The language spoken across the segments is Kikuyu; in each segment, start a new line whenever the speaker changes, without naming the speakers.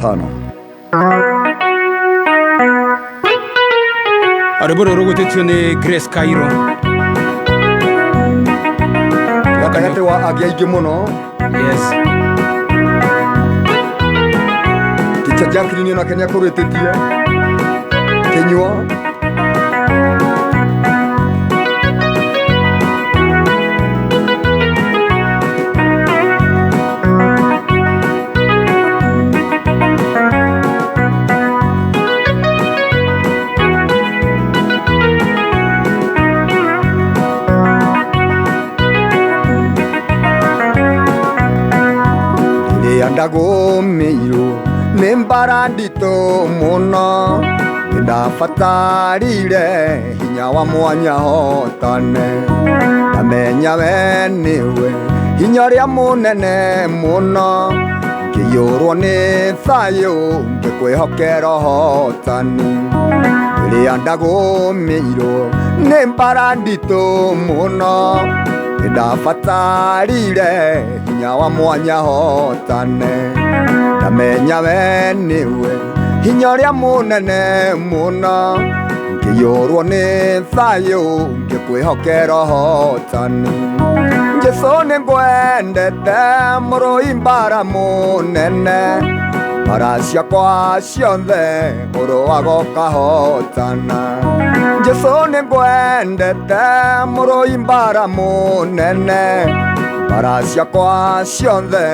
Tano.
Rwĩmbo rũrũ rũgwĩtĩtio nĩ Grace Cairo.
Gatagatĩ wa angĩ aingĩ mũno.
Yes.
Teacher Jacqueline onake nĩakũrĩtĩtie Kĩnyua. Rĩrĩa ndagũmĩirwo nĩ mbara nditũ mũno, nĩndabatarire hinya wa mwanya hotane. Ndamenya we nĩwe hinya ũrĩa mũnene mũno, ngĩiyũrwo nĩ thayũ ngĩkwĩhokera ũhotani. Rĩrĩa ndagũmĩirwo nĩ mbara nditũ mũno, nĩndabatarire hinya wa mwanya hotane. Ndamenya we nĩwe hinya ũrĩa mũnene mũno, ngĩiyũrwo nĩ thayũ ngĩkwĩhokera ũhotani. Jesũ nĩngwendete mũrũi mbara mũnene, mbara ciakwa ciothe ũrũaga ũkahotana. Jesũ nĩngwendete mũrũi mbara mũnene, mbara ciakwa ciothe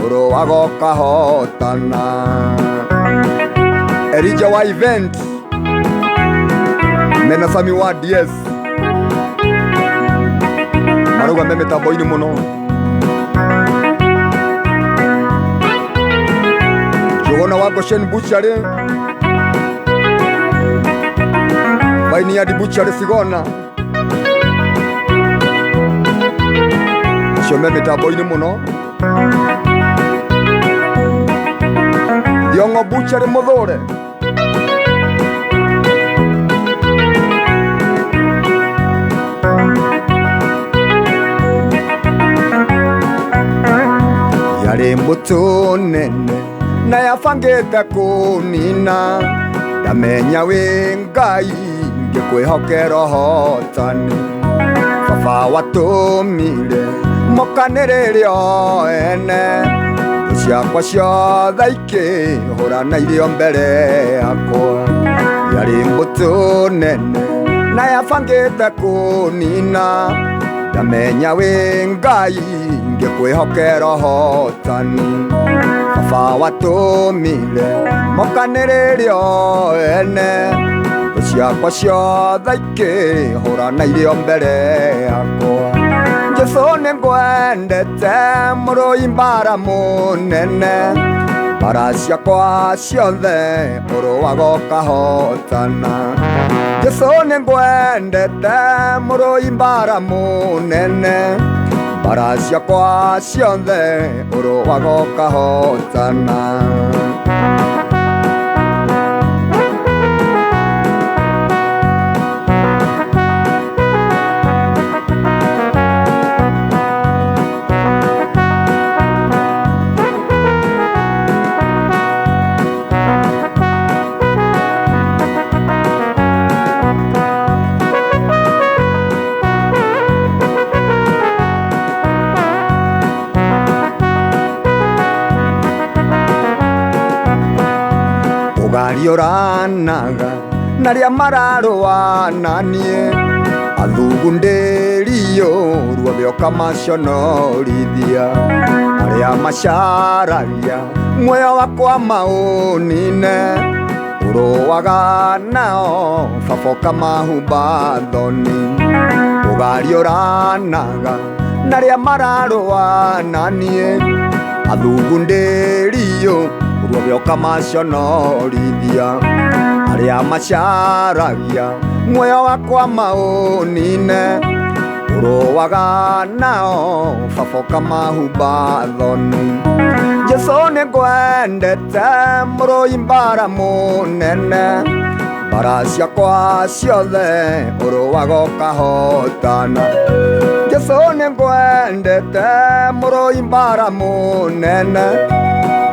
ũrũaga ũkahotana. Elijah wa event mena Sami wa DS marauga me mĩtambo-inĩ mũno. Njũgũna wa Goshen Butchery, Vineyard Butchery Sigona, acio me mĩtambo-inĩ mũno. Thiong'o Butchery Mũthũre. Yarĩ mbũtũ nene na yabangĩte kũnina, ndamenya wĩ Ngai ngĩkwĩhokera ũhotani. Baba watũmire mokanĩrĩre o ene, thũ ciakwa ciothe ikĩhũrana irio mbere yakwa. Yarĩ mbũtũ nene na yabangĩte kũnina, ndamenya wĩ Ngai ngĩkwĩhokera ũhotani. Baba watũmire mokanĩrĩre o ene, thũ ciakwa ciothe ikĩhũrana irio mbere yakwa. Jesũ nĩngwendete mũrũi mbara mũnene, mbara ciakwa ciothe ũrũaga ũkahotana. Jesũ nĩngwendete mũrũi mbara mũnene, mbara ciakwa ciothe ũrũaga ũkahotana. Ũgariũranaga na arĩa mararũa na niĩ, athugundĩrio ruothe ũkamaconorithia. Arĩa macaragia muoyo wakwa maũnine, ũrũaga nao baba ũkamahumba thoni. Ũgariũranaga na arĩa mararũa na niĩ, athugundĩrio ruothe ũkamaconorithia. Arĩa macaragia muoyo wakwa maũnine, ũrũaga nao baba ũkamahumba thoni. Jesũ nĩngwendete mũrũi mbara mũnene, mbara ciakwa ciothe ũrũaga ũkahotana. Jesũ nĩngwendete mũrũi mbara mũnene,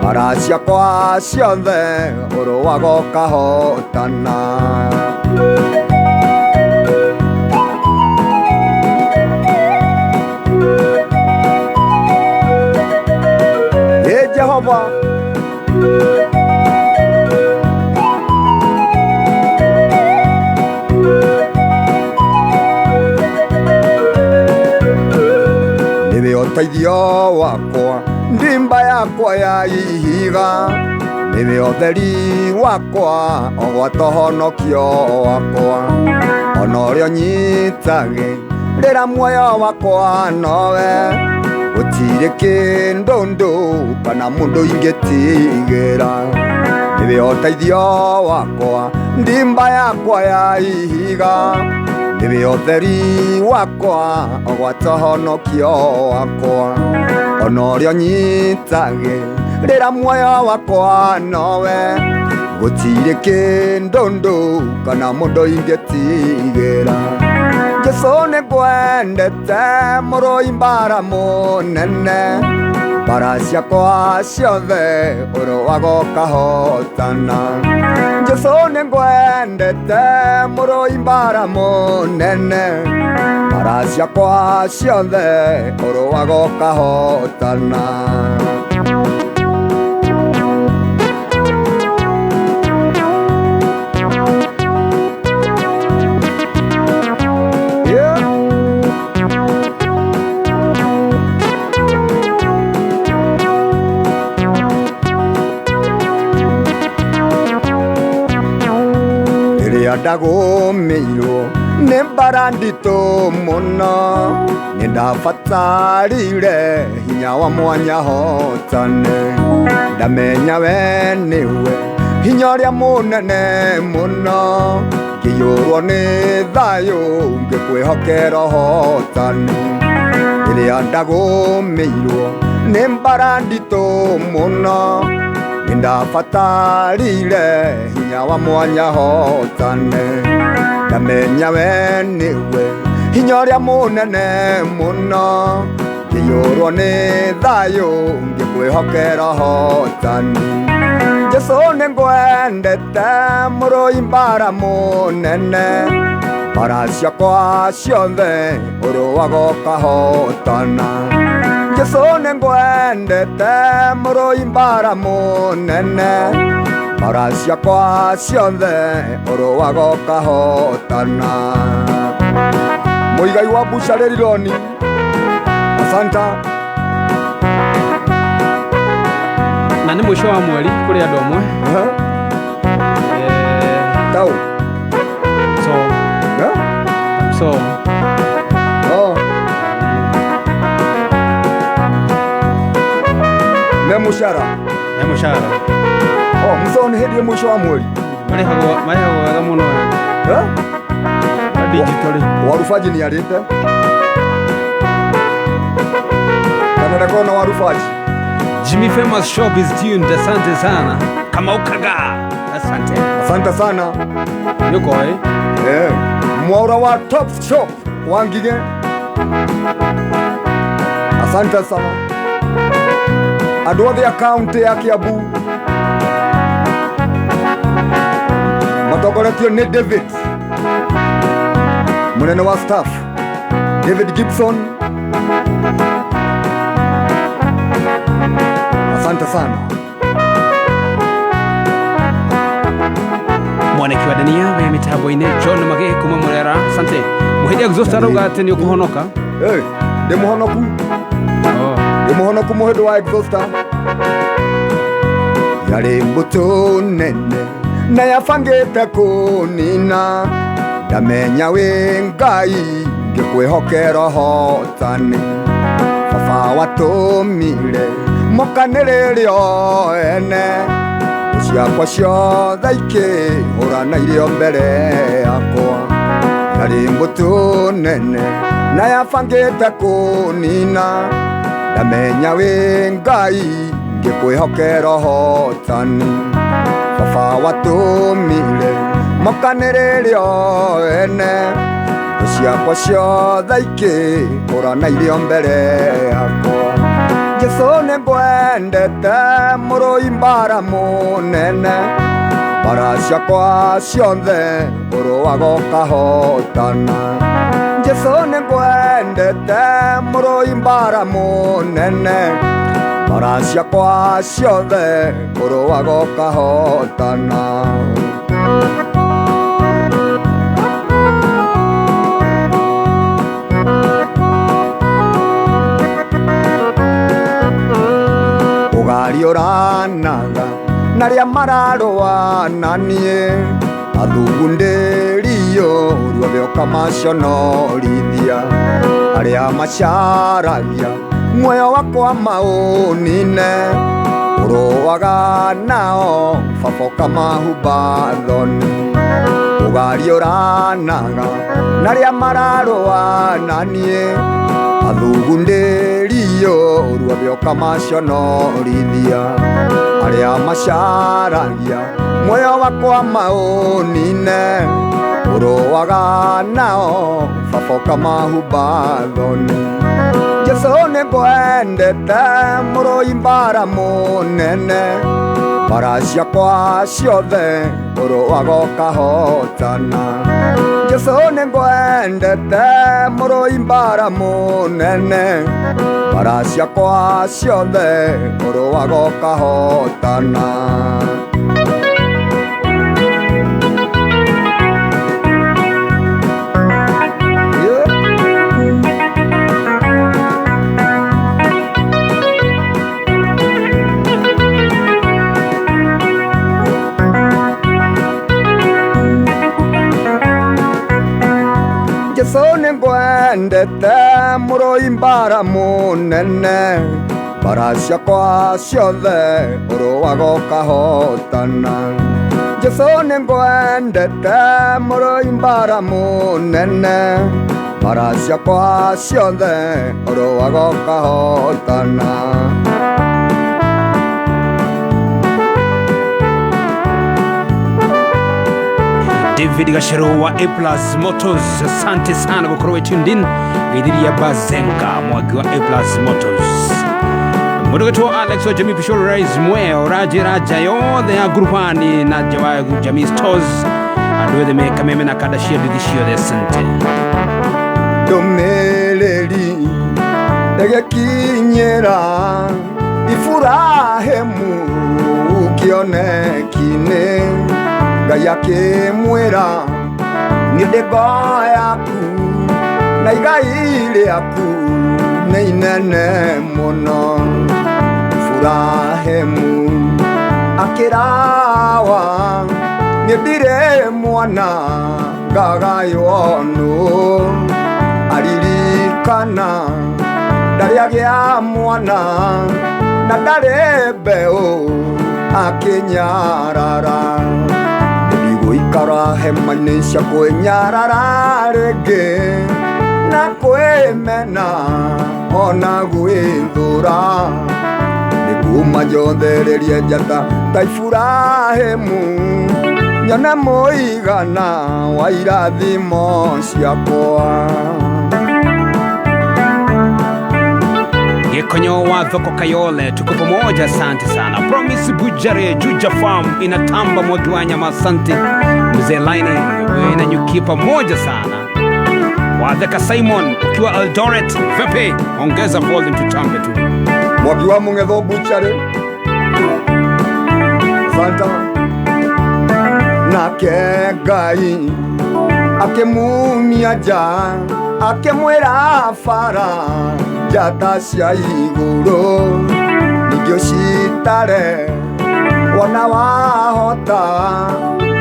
Mbara ciakwa ciothe ũrũaga ũkahotana. Ĩ Jehova nĩwe ũteithio wakwa, ndimba yakwa ya ihiga, nĩwe ũtheri wakwa, ogwata ũhonokio wakwa. Ona ũrĩa ũnyitage rĩra muoyo wakwa nowe, gũtirĩ kĩndũ ndũ kana mũndũ ingĩtigĩra. Nĩwe ũteithio wakwa, ndimba yakwa ya ihiga, nĩwe ũtheri wakwa, ogwata ũhonokio wakwa. Ona ũrĩa ũnyitage rĩra muoyo wakwa nowe, gũtirĩ kĩndũ ndũ kana mũndũ ingĩtigĩra. Jesũ nĩngwendete mũrũi mbara mũnene, mbara ciakwa ciothe ũrũaga ũkahotana. Jesũ nĩngwendete mũrũi mbara mũnene, mbara ciakwa ciothe ũrũaga ũkahotana. Yeah. Rĩrĩa ndagũmĩirwo nĩ mbara nditũ mũno, nĩndabatarire hinya wa mwanya hotane. Ndamenya we nĩwe hinya ũrĩa mũnene mũno, ngĩiyũrwo nĩ thayũ ngĩkwĩhokera ũhotani. Rĩrĩa ndagũmĩirwo nĩ mbara nditũ mũno, nĩndabatarire hinya wa mwanya hotane. Ndamenya we nĩwe hinya ũrĩa mũnene mũno, ngĩiyũrwo nĩ thayũ ngĩkwĩhokera ũhotani. Jesũ nĩngwendete mũrũi mbara mũnene, mbara ciakwa ciothe ũrũaga ũkahotana. Jesũ nĩngwendete mũrũi mbara mũnene, mbara ciakwa ciothe ũrũaga ũkahotana. Mũigai wa Bucha Rironi, asanta.
Na nĩ mũico wa mweri kũrĩ andũ amwe.
Tau.
So
Eh?
so
Oh. Me mũcara.
He mũcara.
Oh, mũco nĩ hĩndĩ ya mũico wa mweri.
Marĩhagwo wega mũno.
Eh?
Digitally.
Warubaji nĩ arĩte. Kana ndakorwo na warubaji.
Jimmy Famous Shop is tuned. Asante sana. Kama ukaga. Asante.
Asante sana.
Yuko eh?
Eh. Mwaura wa Top Shop Wangige. Asante sana. Andũ othe a kaunti ya Kiambu matongoretio nĩ David, mũnene wa staff David Gibson. Asante sana.
Mwaniki wa Dania we mitambo-inĩ John Mage kuma Murera. Asante. Mũhĩndi Exhauster arauga atĩ nĩ ũkũhonoka.
Hey, ndĩ mũhonoku.
Oh.
Ndĩ mũhonoku mũhĩndĩ wa Exhauster. Yarĩ mbũtũ nene na yabangĩte kũnina, ndamenya wĩ Ngai ngĩkwĩhokera ũhotani. Baba watũmire mokanĩrĩre o ene, thũ ciakwa ciothe ikĩhũrana irio mbere yakwa. Yarĩ mbũtũ nene na yabangĩte kũnina, ndamenya wĩ Ngai ngĩkwĩhokera ũhotani. Baba watũmire mokanĩrĩre o ene, thũ ciakwa ciothe ikĩhũrana irio mbere yakwa. Jesu nĩ ngwendete mũrũi mbara mũnene, mbara ciakwa ciothe ũrũaga ũkahotana. Jesu nĩ ngwendete mũrũi mbara mũnene, mbara ciakwa ciothe ũrũaga ũkahotana. Ũgariũranaga na arĩa mararũa na niĩ, athugundĩrio ruothe ũkamaconorithia, arĩa macaragia muoyo wakwa maũnine, ũrũaga nao baba ũkamahumba thoni. Ũgariũranaga na arĩa mararũa na niĩ, athugundĩrio ruothe ũkamaconorithia, arĩa macaragia muoyo wakwa maũnine, ũrũaga nao baba ũkamahumba thoni. Jesu nĩ ngwendete mũrũi mbara mũnene, mbara ciakwa ciothe ũrũaga ũkahotana. Jesu nĩ ngwendete mũrũi mbara mũnene, mbara ciakwa ciothe ũrũaga ũkahotana. Jesu nĩ ngwendete mũrũi mbara mũnene, mbara ciakwa ciothe ũrũaga ũkahotana. Jesu nĩ ngwendete mũrũi mbara mũnene, mbara ciakwa ciothe ũrũaga ũkahotana.
David Gashero wa A Plus Motors, asante sana kwa kuwa tuned in. Githiria Bazenga mwagi wa A Plus Motors. Mudogeto Alex wa Jamii Pishoro Rise Mwe Oraje Raja yothe ya grupani na jawa Jamii Stores andu ethe me kameme na kada cia nduthi ciothe, asante.
Ndũmĩrĩri ĩgĩkinyĩra Iburahĩmu kĩoneki-inĩ, Ngai akĩmwĩra niĩ ndĩ ngo yaku na igai rĩaku nĩ inene mũno. Iburahĩmu akĩrawa niĩ ndirĩ mwana ngagaywo nũ, aririkana ndarĩ agĩa mwana na ndarĩ mbeũ akĩnyarara. Ndigũikara hema-inĩ cia kwĩnyarara rĩngĩ na kwĩmena ona gwĩthũra, nĩnguma njonthererie njata ta Iburahĩmu, nyone mũigana wa irathimo ciakwa.
Gikonyo wa Thoko Kayole, tuko pamoja, asante sana. Promise Bujare, Juja Farm inatamba mwagi wa nyama, asante. Mzee Laini inanyukia pamoja sana. Watheka Simon ukiwa Eldoret, vipi? Ongeza volume tutambe tu.
Mwagi wa Mungetho Bujare, asante. Nake Ngai akĩmumia nja akĩmwĩra bara njata cia igũrũ ningĩ ũcitare wona wahota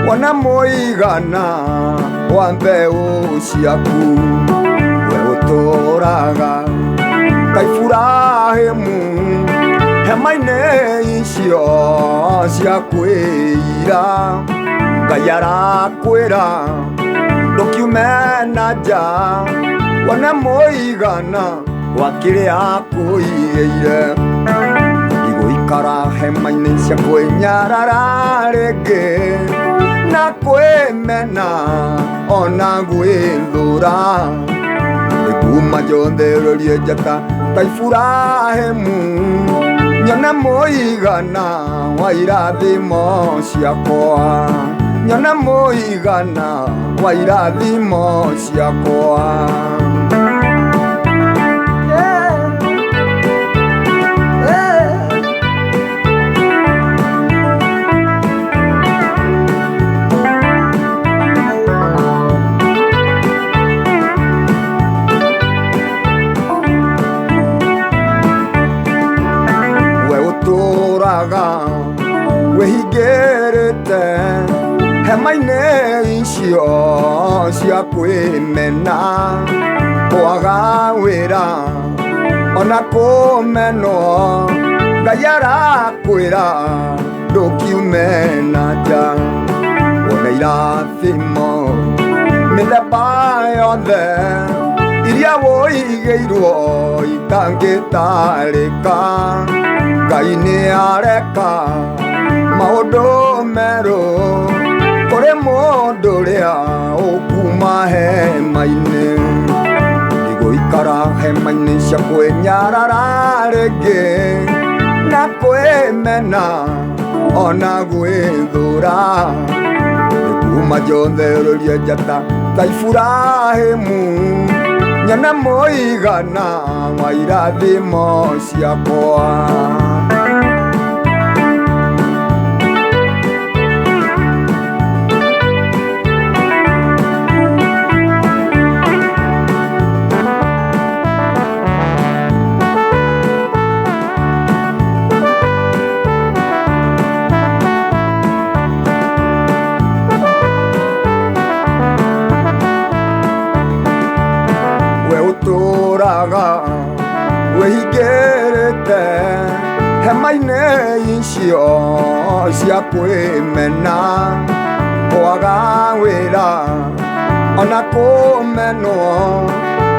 wona mũigana wa mbeũ ciaku we ũtũraga ta Iburahĩmu hema-inĩ icio cia kwĩira. Ngai arakwĩra ndũkiume na nja wone mũigana wa kĩrĩa akũigĩire. Ndigũikara hema-inĩ cia kwĩnyarara rĩngĩ na kwĩmena ona gwĩthũra, nĩnguma njonthererie njata Ta Iburahĩmu nyone mũigana wa irathimo ciakwa, nyone mũigana wa irathimo ciakwa. Wĩhingĩrĩte hema-inĩ icio cia kwĩmena, kwaga wĩra ona kũmenwo, Ngai arakwĩra ndũkiume na nja. Wone irathimo mĩthemba yothe iria wũigĩirwo itangĩtarĩka, Ngai nĩareka maũndũ merũ kũrĩ mũndũ ũrĩa ũkuma hema-inĩ. Ndigũikara hema-inĩ cia kwĩnyarara rĩngĩ na kwĩmena ona gwĩthũra, nĩkuma njothererie njata ta Iburahĩmu nyone mũigana wa irathimo ciakwa. Wĩhingĩrĩte hema-inĩ icio cia kwĩmena, kwaga wĩra ona kũmenwo,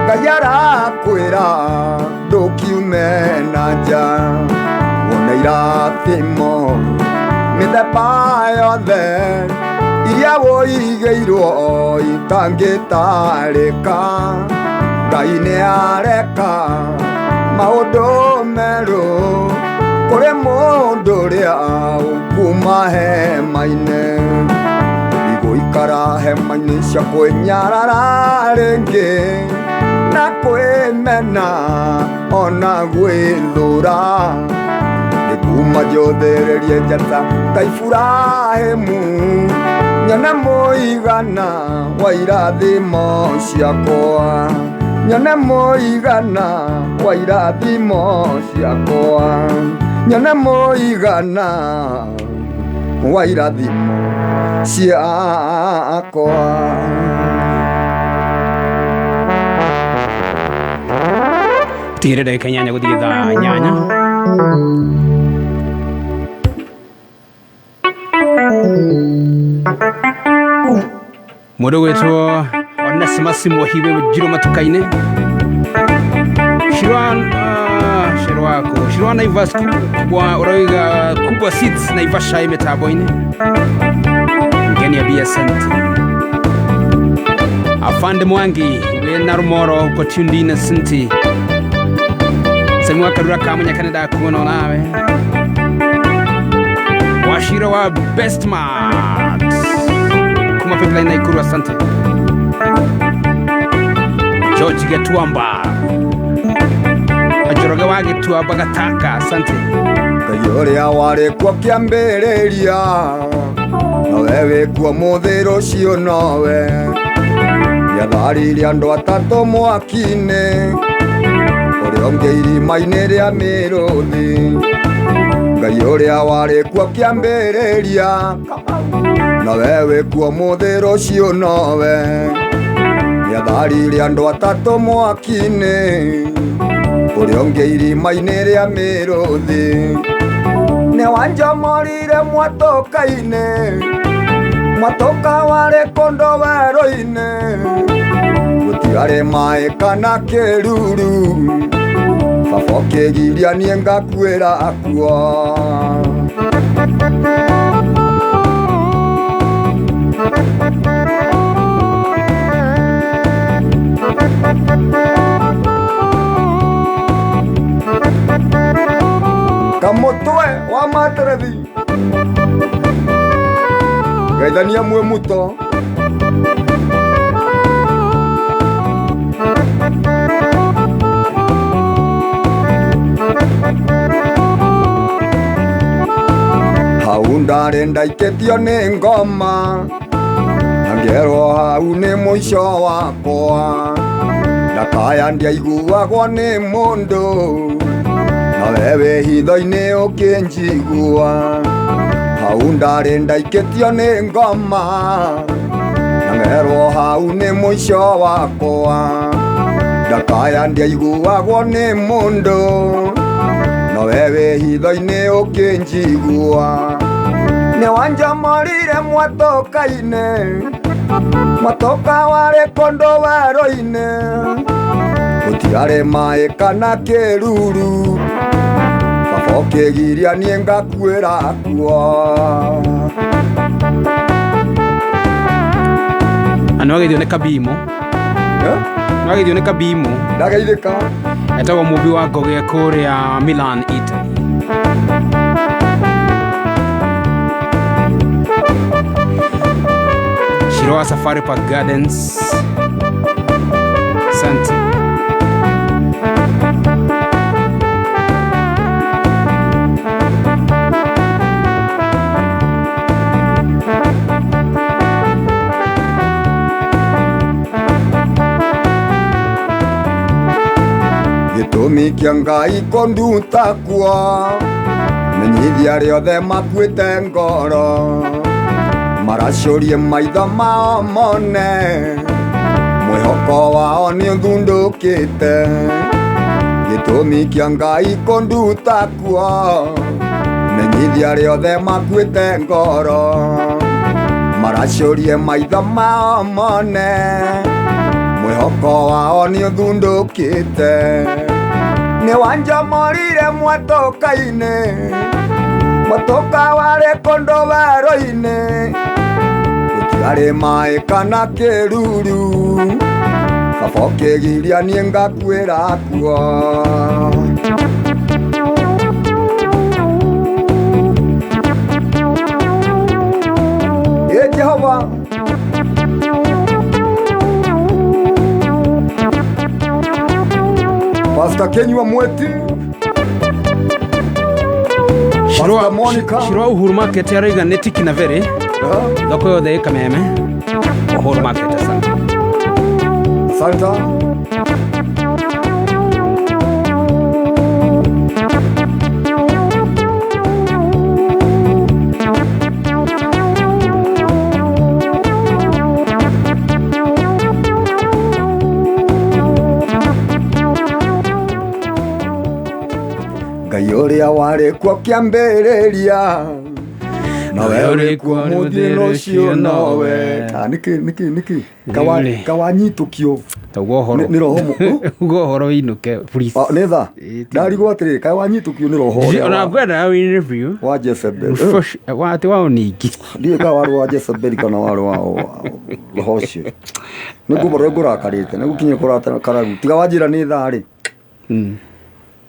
Ngai arakwĩra ndũkiume na nja. Wone irathimo mĩthemba yothe iria wũigĩirwo itangĩtarĩka, Ngai nĩareka maũndũ merũ kũrĩ mũndũ ũrĩa ũkuma hema-inĩ. Ndigũikara hema-inĩ cia kwĩnyarara rĩngĩ na kwĩmena ona gwĩthũra, nĩkuma njothererie njata ta Iburahĩmu nyone mũigana wa irathimo ciakwa, nyone mũigana wa irathimo ciakwa, nyone mũigana wa irathimo ciakwa.
Tigĩrĩra ndagĩka 8 gũthiĩ thaa 8. Mũndũ gwĩtwo Onesimus Mwahiwe Njirũ matuka-inĩ, Shirwa Naivas kubwa ũrauga kubwa seeds Naivasha ĩ mĩtambo-inĩ, ngenia BSNT. Afande Mwangi wĩna Rũmoro uko tuned in asante. Semu wa Karura Kamunya kanitha kuona nawe. Washira wa Best Mart kuma Pipeline Nakuru asante. George Gatuamba Ajoroge wa Gituamba Gataka asante.
Ngai ũrĩa warĩ kuo kĩambĩrĩria nowe wĩkuo mũthĩ rũciũ nowe, nĩatharirie andũ atatũ mwaki-inĩ ũrĩa ũngĩ irima-inĩ rĩa mĩrũthi. Ngai ũrĩa warĩ kuo kĩambĩrĩria nowe wĩkuo mũthĩ rũciũ nowe, nĩatharirie andũ atatũ mwaki-inĩ ũrĩa ũngĩ irima-inĩ rĩa mĩrũthi. Nĩwanjomorire mwatũka-inĩ, mwatũka warĩ kũndũ werũ-inĩ, gũtiarĩ maĩ kana kĩruru, baba ũkĩgiria niĩ ngakuĩra kuo. Geithania mwĩ muto. Hau ndarĩ ndaikĩtio nĩ ngoma na ngerwo hau nĩ mũico wakwa, ndakaya ndiaiguagwo nĩ mũndũ, na we wĩ hitho-inĩ ũkĩnjigua. Hau ndarĩ ndaikĩtio nĩ ngoma na ngerwo hau nĩ mũico wakwa, ndakaya ndiaiguagwo nĩ mũndũ, na we wĩ hitho-inĩ ũkĩnjigua. Nĩ wanjamorire mwatoka-inĩ, mwatoka warĩ kũndũ werũ-inĩ, gũtiarĩ maĩ kana kĩruru, baba ũkĩgiria niĩ ngakuĩra kuo.
Na nĩwageithio nĩ Kabimo. Nĩwageithio nĩ Kabimo.
Ndageithĩka.
Etagwo mũmbi wa ngogĩ kũrĩa Milan, Italy. Shiroa Safari Park Gardens. Asante.
Gĩtũmi kĩa Ngai kũnduta kuo, menyithia rĩothe makuĩte ngoro, maracũrie maitho mao mone, mwĩhoko wao nĩ ũthundũkĩte. Gĩtũmi kĩa Ngai kũnduta kuo, menyithia rĩothe makuĩte ngoro, maracũrie maitho mao mone, mwĩhoko wao nĩ ũthundũkĩte. Nĩ wanjamorire mwatoka-inĩ, mwatoka warĩ kũndũ werũ-inĩ, gũtiarĩ maĩ kana kĩruru, baba ũkĩgiria niĩ ngakuĩra kuo. Ĩ Jehova. Pastor Kenywa Mweti. Pastor Monica.
Shiroa Uhuru Market aroiga nĩ tiki na very. Thoko yothe ĩ Kameme. Uhuru Market, asante.
Asante. Ngai ũrĩa warĩ kuo kĩambĩrĩria, nowe ũrĩ kuo mũthĩ ũcio nowe. Ah, nĩkĩ nĩkĩ nĩkĩ
Rĩu-rĩ.
Kawanyitũkio
Tauga ũhoro.
Nĩ roho
Uga ũhoro wĩinũke, please.
Ah, nĩ tha
Ĩ, ti-
ndarigwo atĩrĩrĩ, kaĩ wanyitũkio nĩ roho ũrĩa
Ona ngwenda wĩine biũ.
wa Jezebel.
Atĩ wa ũningi.
Ndiũĩ kana warĩ wa Jezebel kana warĩ wa roho ũcio. Nĩ ngũmorwo ngũrakarĩte, nĩ gũkinya kũrakaragu. Tiga wanjĩra nĩ thaa rĩ.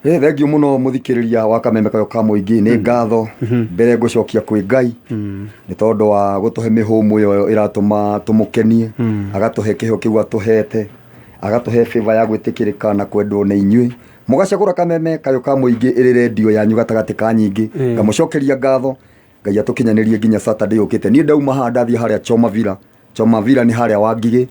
Ĩ, thengiũ mũno mũthikĩrĩria wa Kameme Kayo ka Mũingĩ, nĩ ngatho mbere ngũcokia kwĩ Ngai nĩ tondũ wa gũtũhe mĩhũmũ ĩyo ĩratũma tũmũkenie, agatũhe kĩheo kĩu atũhete, agatũhe favor ya gwĩtĩkĩrĩka na kwendwo nĩ inyuĩ. Mũgacagũra Kameme Kayo ka Mũingĩ ĩrĩ rendio yanyu gatagatĩ ka nyingĩ. Ngamũcokeria ngatho. Ngai atũkinyanĩrie nginya Saturday yũkĩte. Niĩ ndauma haha ndathiĩ harĩa Choma Villa. Choma Villa nĩ harĩa Wangigĩ.